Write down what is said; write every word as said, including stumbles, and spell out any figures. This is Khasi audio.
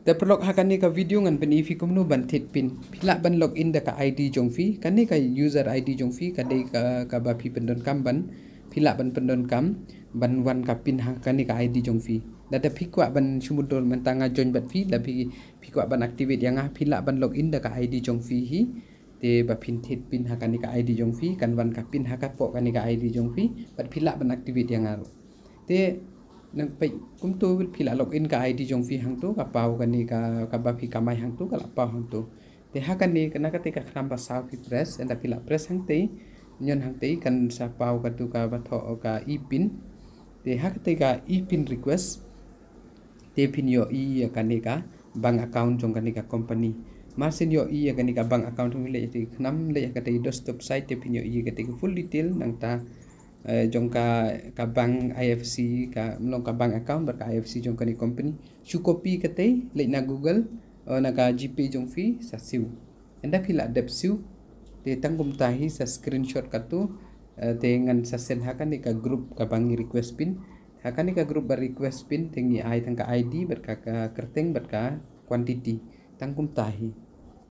Da paralok, ha kane ka video ngan pyni phi kumno ban thied pin. Phi lah ban log in da ka I D jong phi. Kane ka user I D jong phi ka dei ka, kaba phi pyndonkam ban, phi lah ban pyndonkam ban wan ka pin ha kane ka I D jong phi. Lada phi kwah ban shu mutdur mynta nga join bad phi, lada phi, phi kwah ban activate ïa nga, phi lah ban log in da ka I D jong phi hi. Te ba phin thied pin ha kane ka I D jong phi, kan wan ka pin ha ka poh kane ka I D jong phi, bad phi lah ban activate ïa nga ruh. Te nang peit kumto, phi lah log in ka I D jong phi hangto, ka paw kane ka, kaba phi kamai hangto ka la paw hangto. Te ha kane, kane kata ka khnam ba saw phi press, ynda phi lah press hangtei, ñion hangtei kan sa paw katu kaba thoh ka e-pin. Te ha kata ka e-pin request, te phin ïohi ïa kane ka bank account jong kane ka company. Mar shen ïohi ïa kane ka bank account, phin leit te khnam, leit ha kata desktop site, te phin ïohi ïa kata ka full detail nangta, eh, jong ka, ka bank I F C, ka, mlong ka bank account bad ka I F C jong kane company. Shu copy kata, leit na Google, eh, na ka GPay jong phi, sa siew. Ynda phi lah dep siew, te tang kumta hi, sa screenshot katu, eh, te ngan sa send ha kane ka group kaba ngi request pin. Ha kane ka group ba request pin, te ngi ai tang ka I D bad ka, ka kyrteng bad ka quantity. Tang kumta hi.